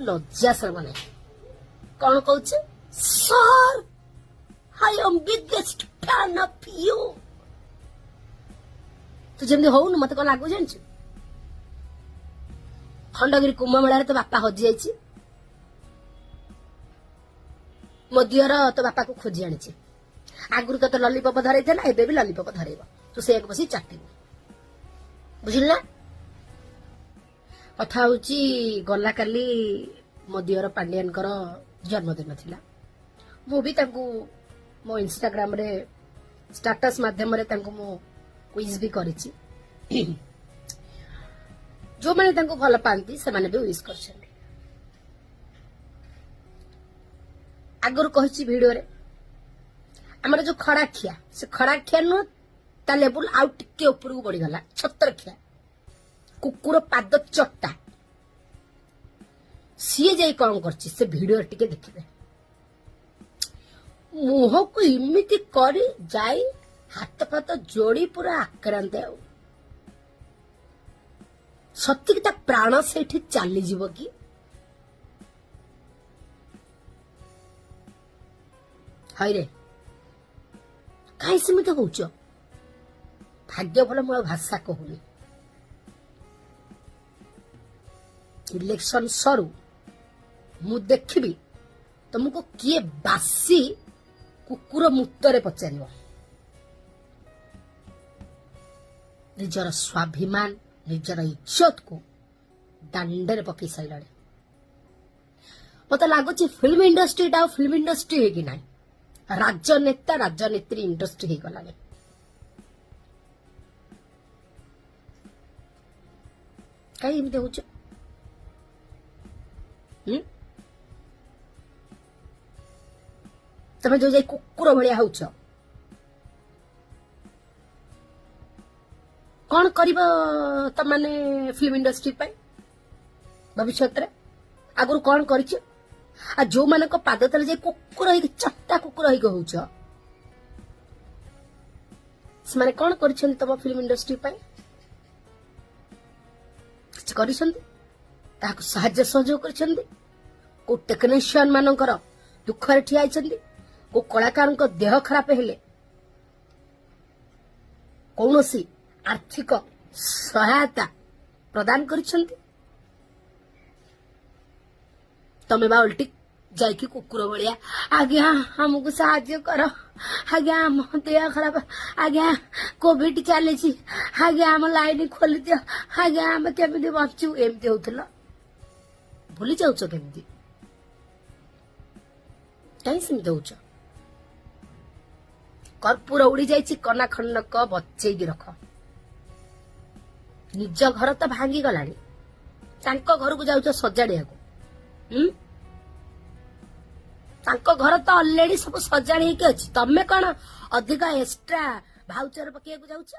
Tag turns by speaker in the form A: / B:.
A: ଲଜ୍ଜା ଶରମ ନାହିଁ। କଣ କହୁଛି? Sir, I am biggest fan of you. ତୁ ଯେମିତି ହଉନୁ, ମତେ କଣ ଲାଗୁ ଜାଣିଛୁ? ଖଣ୍ଡଗିରି କୁମ୍ଭମେଳାରେ ତୋ ବାପା ହଜି ଯାଇଛି, ମୋ ଦିଅର ତୋ ବାପାକୁ ଖୋଜି ଆଣିଛି। ଆଗରୁ ତୋତେ ଲଲିପପ ଧରେଇଥିଲା, ଏବେ ବି ଲଲିପପ ଧରେଇବ, ତୁ ସେଇଆକୁ ବସି ଚାଟିବୁ, ବୁଝିଲୁ ନା? କଥା ହଉଛି, ଗଲା କାଲି ମୋ ଦିଅର ପାଣ୍ଡିଆନଙ୍କର ଜନ୍ମଦିନ ଥିଲା। ମୁଁ ବି ତାଙ୍କୁ ମୋ ଇନଷ୍ଟାଗ୍ରାମରେ ଷ୍ଟାଟସ୍ ମାଧ୍ୟମରେ ତାଙ୍କୁ ମୁଁ ୱିଶ୍ ବି କରିଛି। ଯୋଉମାନେ ତାଙ୍କୁ ଭଲ ପାଆନ୍ତି, ସେମାନେ ବି ୱିଶ୍ କରିଛନ୍ତି। ଆଗରୁ କହିଛି ଭିଡିଓରେ, ଆମର ଯୋଉ ଖଡାଖିଆ, ସେ ଖଡାଖିଆ ନୁହଁ, ତା ଲେବୁଲ ଆଉ ଟିକେ ଉପରକୁ ବଢିଗଲା। ଛତରଖିଆ, କୁକୁର ପାଦ ଚଟା, ସିଏ ଯାଇ କଣ କରିଛି ସେ ଭିଡିଓ ଟିକେ ଦେଖିବେ। ମୁହଁକୁ ଏମିତି କରି ଯାଇ ହାତ ଫାତ ଯୋଡି ପୁରା ଆକ୍ରାନ୍ତ। ଆଉ ସତିକି ତା ପ୍ରାଣ ସେଇଠି ଚାଲିଯିବ କି? ହଇରେ, କାହିଁ ସେମିତି ହଉଛ? ଭାଗ୍ୟ ଭଲ ମୁଁ ଆଉ ଭାଷା କହୁନି। ଇଲେକ୍ସନ ସରୁ, ମୁଁ ଦେଖିବି ତମକୁ କିଏ ବାସି କୁକୁର ମୁତରେ ପଚାରିବ। ନିଜର ସ୍ୱାଭିମାନ, ନିଜର ଇଜ୍ଜତକୁ ଦାଣ୍ଡରେ ପକେଇ ସାରିଲାଣି। ମତେ ଲାଗୁଛି ଫିଲ୍ମ ଇଣ୍ଡଷ୍ଟ୍ରିଟା ଆଉ ଫିଲ୍ମ ଇଣ୍ଡଷ୍ଟ୍ରି ହେଇକି ନାହିଁ, ରାଜନେତା ରାଜନେତ୍ରୀ ଇଣ୍ଡଷ୍ଟ୍ରି ହେଇଗଲାଣି। କାହିଁ ଏମିତି ହଉଛ? ହୁଁ ତମେ ଯୋଉ ଯାଇ କୁକୁର ଭଳିଆ ହଉଛ, କଣ କରିବ ତମାନେ ଫିଲ୍ମ ଇଣ୍ଡଷ୍ଟ୍ରି ପାଇଁ ଭବିଷ୍ୟତରେ? ଆଗରୁ କଣ କରିଛ? ଆଉ ଯୋଉମାନଙ୍କ ପାଦ ତଳେ ଯାଇ କୁକୁର ହେଇକି, ଚଟା କୁକୁର ହେଇକି ହଉଛ, ସେମାନେ କଣ କରିଛନ୍ତି ତମ ଫିଲ୍ମ ଇଣ୍ଡଷ୍ଟ୍ରି ପାଇଁ? କିଛି କରିଛନ୍ତି? ତାହାକୁ ସାହାଯ୍ୟ ସହଯୋଗ କରିଛନ୍ତି? କୋଉ ଟେକ୍ନିସିଆନ ମାନଙ୍କର ଦୁଃଖରେ ଠିଆ ହେଇଛନ୍ତି? କୋଉ କଳାକାରଙ୍କ ଦେହ ଖରାପ ହେଲେ କୌଣସି ଆର୍ଥିକ ସହାୟତା ପ୍ରଦାନ କରିଛନ୍ତି? ତମେ ବା ଓଲଟି ଯାଇକି କୁକୁର ଭଳିଆ, ଆଜ୍ଞା ଆମକୁ ସାହାଯ୍ୟ କର, ଆଜ୍ଞା ଆମ ଦେହ ଖରାପ, ଆଜ୍ଞା କୋଭିଡ ଚାଲିଛି, ଆଜ୍ଞା ଆମ ଲାଇନ ଖୋଲିଦିଅ, ଆଜ୍ଞା ଆମେ କେମିତି ବଞ୍ଚିବୁ, ଏମିତି ହଉଥିଲ। ଭୁଲି ଯାଉଛ କେମିତି? କାହିଁ ସେମିତି ହଉଛ? କର୍ପୂର ଉଡି ଯାଇଛି, କନା ଖଣ୍ଡକ ବଚେଇକି ରଖ। ନିଜ ଘର ତ ଭାଙ୍ଗି ଗଲାଣି, ତାଙ୍କ ଘରକୁ ଯାଉଛ ସଜାଡିବାକୁ? ହୁଁ ତାଙ୍କ ଘର ତ ଅଲରେଡି ସବୁ ସଜାଡି ହେଇକି ଅଛି, ତମେ କଣ ଅଧିକ ଏକ୍ସଟ୍ରା ଭାଉଚର ପକେଇବାକୁ ଯାଉଛ?